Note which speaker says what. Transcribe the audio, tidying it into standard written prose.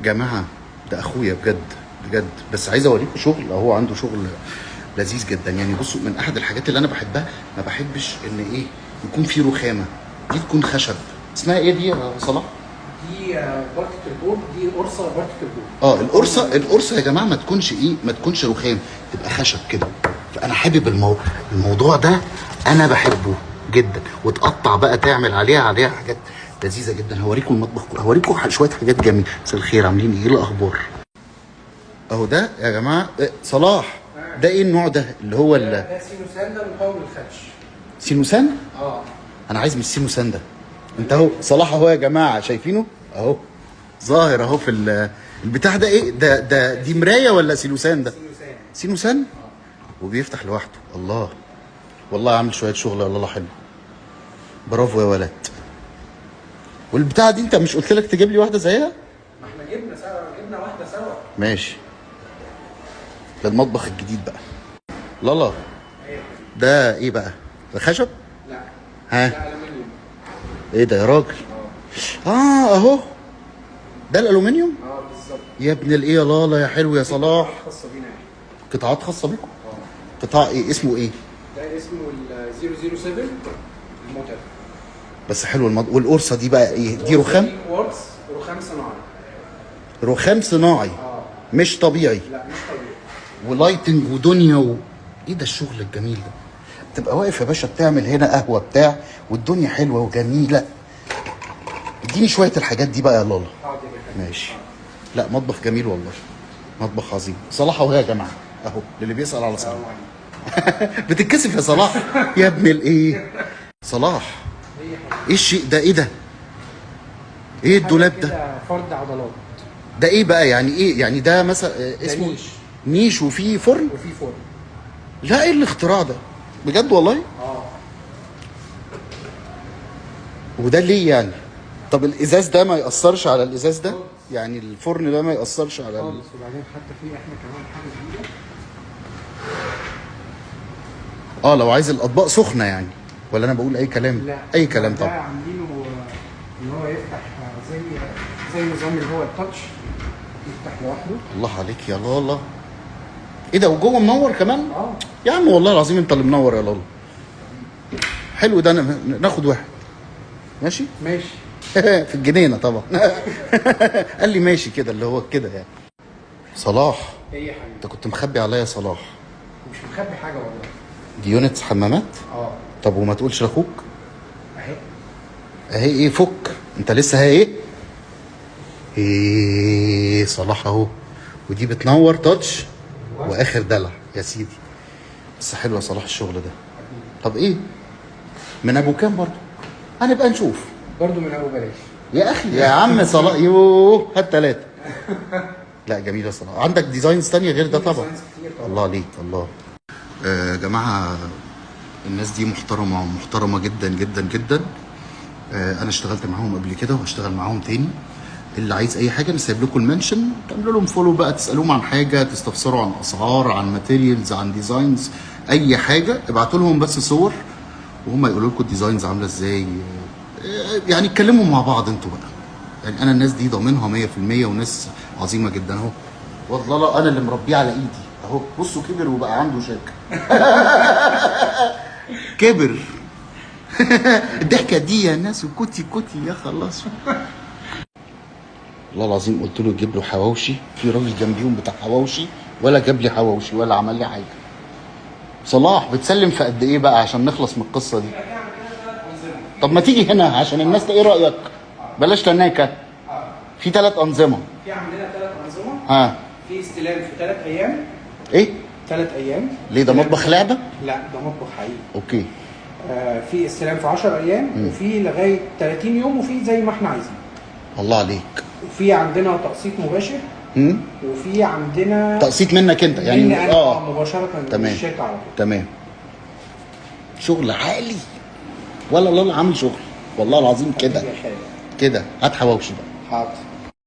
Speaker 1: جماعة ده اخويا بجد بجد، بس عايز اوريكم شغل اهو، عنده شغل لذيذ جدا. يعني بصوا، من احد الحاجات اللي انا بحبها، ما بحبش ان ايه يكون في رخامه، دي تكون خشب. اسمها ايه دي يا صلاح؟
Speaker 2: دي particle board، دي قرصة particle board.
Speaker 1: القرصه، القرصه يا جماعة ما تكونش ايه، ما تكونش رخام، تبقى خشب كده. فانا حابب الموضوع ده، انا بحبه جدا. وتقطع بقى تعمل عليها حاجات لذيذة جدا. هوريكم المطبخ، هوريكم شوية حاجات جميلة. مساء الخير، عاملين ايه؟ الاخبار؟ اهو ده يا جماعة. صلاح ده ايه النوع ده اللي هو
Speaker 2: ده سينوسان، ده مقاوم للخدش.
Speaker 1: سينوسان؟ انا عايز من السينوسان ده. انت اهو صلاح اهو يا جماعة، شايفينه اهو، ظاهر اهو في البتاع ده. ايه ده؟ ده دي مراية ولا سيلوسان ده؟
Speaker 2: سينوسان.
Speaker 1: سينوسان وبيفتح لوحده. الله، والله عامل شوية شغل الله حلو، برافو يا ولد. والبتاعه دي انت مش قلت لك تجيب لي واحدة زيها؟
Speaker 2: ما احنا جبنا سوا، جبنا واحدة سوا.
Speaker 1: ماشي، ده المطبخ الجديد بقى. لالا ده ايه بقى؟ ده خشب؟
Speaker 2: لا.
Speaker 1: ها؟
Speaker 2: ده الومنيوم.
Speaker 1: ايه ده يا راجل؟ اهو ده الالومنيوم؟
Speaker 2: بالظبط.
Speaker 1: يا ابن الايه يا لالا، يا حلو يا صلاح.
Speaker 2: خاصة بينا احنا.
Speaker 1: قطاعات خاصة بيكم؟ قطاع ايه اسمه؟ ايه
Speaker 2: ده اسمه ال 007 المتعب.
Speaker 1: بس حلو الموضوع. والقرصه دي بقى ايه؟ دي رخام؟
Speaker 2: دي كوارتز، رخام صناعي.
Speaker 1: رخام صناعي مش طبيعي.
Speaker 2: لا مش طبيعي.
Speaker 1: و lighting ودنيا ايه ده الشغل الجميل ده؟ تبقى واقف يا باشا بتعمل هنا قهوة بتاع، والدنيا حلوة وجميلة. اديني شوية الحاجات دي بقى يا لالا. ماشي. لا مطبخ جميل والله، مطبخ عظيم. صلاح اهو يا جماعة، اهو للي بيسال على صلاح. بتتكسف يا صلاح يا ابن الايه. صلاح ايه الشيء ده؟ ايه ده؟ ايه الدولاب ده؟
Speaker 2: فرد عضلات.
Speaker 1: ده ايه بقى يعني؟ ايه يعني ده مثلا اسمه؟
Speaker 2: نيش.
Speaker 1: نيش وفيه فرن؟
Speaker 2: وفيه فرن.
Speaker 1: لا ايه الاختراع ده بجد والله؟ وده ليه يعني؟ طب الازاز ده ما يأثرش على الازاز ده؟ يعني الفرن ده ما يأثرش على
Speaker 2: خالص. وبعدين حتى في احنا كمان حاجة جديدة.
Speaker 1: لو عايز الاطباق سخنة يعني، ولا انا بقول اي كلام؟
Speaker 2: لا
Speaker 1: اي كلام طبعا.
Speaker 2: ده عاملينه ان هو يفتح زي نظام اللي هو التاتش، يفتح لوحده.
Speaker 1: الله عليك يا لالا. ايه ده؟ وجوه منور كمان؟ يا عم والله العظيم انت اللي منور يا لالا. حلو ده، ناخد واحد. ماشي؟
Speaker 2: ماشي.
Speaker 1: في الجنينة طبعا. قال لي ماشي كده، اللي هو كده يعني. صلاح
Speaker 2: ايه يا حبيبي؟
Speaker 1: انت كنت مخبي عليا يا صلاح.
Speaker 2: مش مخبي حاجة والله.
Speaker 1: دي units حمامات؟ طب وما تقولش لاخوك؟
Speaker 2: اهي.
Speaker 1: اهي ايه؟ فك انت لسه هي ايه؟ ايه صلاح اهو، ودي بتنور touch واخر دلع يا سيدي. بس حلو يا صلاح الشغل ده. طب ايه؟ من ابو كام برضه؟ هنبقى نشوف.
Speaker 2: برضه من ابو بلاش
Speaker 1: يا اخي يا عم صلاح. يوه هات 3. لا جميل يا صلاح. عندك designs تانية غير ده طبعا؟ الله عليك الله. يا جماعة الناس دي محترمه، محترمه جدا جدا جدا. انا اشتغلت معاهم قبل كده وهشتغل معاهم تاني. اللي عايز اي حاجة انا سايب لكم ال mention، تعملوا لهم follow بقى، تسالوهم عن حاجة، تستفسروا عن اسعار، عن materials، عن designs، اي حاجة ابعتوا لهم بس صور وهم يقولوا لكم ال designs عامله ازاي. يعني اتكلموا مع بعض انتوا بقى. يعني انا الناس دي ضامنها 100% وناس عظيمة جدا اهو. والله لا انا اللي مربيه على ايدي اهو. بصوا كبر وبقى عنده شركة. كبر. الضحكة دي يا ناس، وكوتي كوتي يا خلاص. والله العظيم قلت له يجيب له حواوشي، في راجل جنبيهم بتاع حواوشي، ولا جاب لي حواوشي ولا عمل لي حاجة. صلاح بتسلم في قد ايه بقى عشان نخلص من القصة دي؟ طب ما تيجي هنا عشان الناس. ايه رايك؟ بلاش تناكه. في 3 انظمة.
Speaker 2: في عندنا 3 انظمة. في استلام في 3 ايام.
Speaker 1: ايه؟
Speaker 2: 3 ايام.
Speaker 1: ليه ده مطبخ لعبه؟
Speaker 2: لا ده مطبخ حقيقي.
Speaker 1: okay.
Speaker 2: في استلام في 10 ايام، وفي لغاية 30 يوم، وفي زي ما احنا عايزين.
Speaker 1: الله عليك.
Speaker 2: وفي عندنا تقسيط مباشر. وفي عندنا
Speaker 1: تقسيط منك انت يعني
Speaker 2: مباشرة.
Speaker 1: تمام.
Speaker 2: الشركة على طول.
Speaker 1: تمام. شغل عالي. ولا لا عامل شغل والله العظيم كده كده. هات حواوشي بقى.
Speaker 2: حاضر.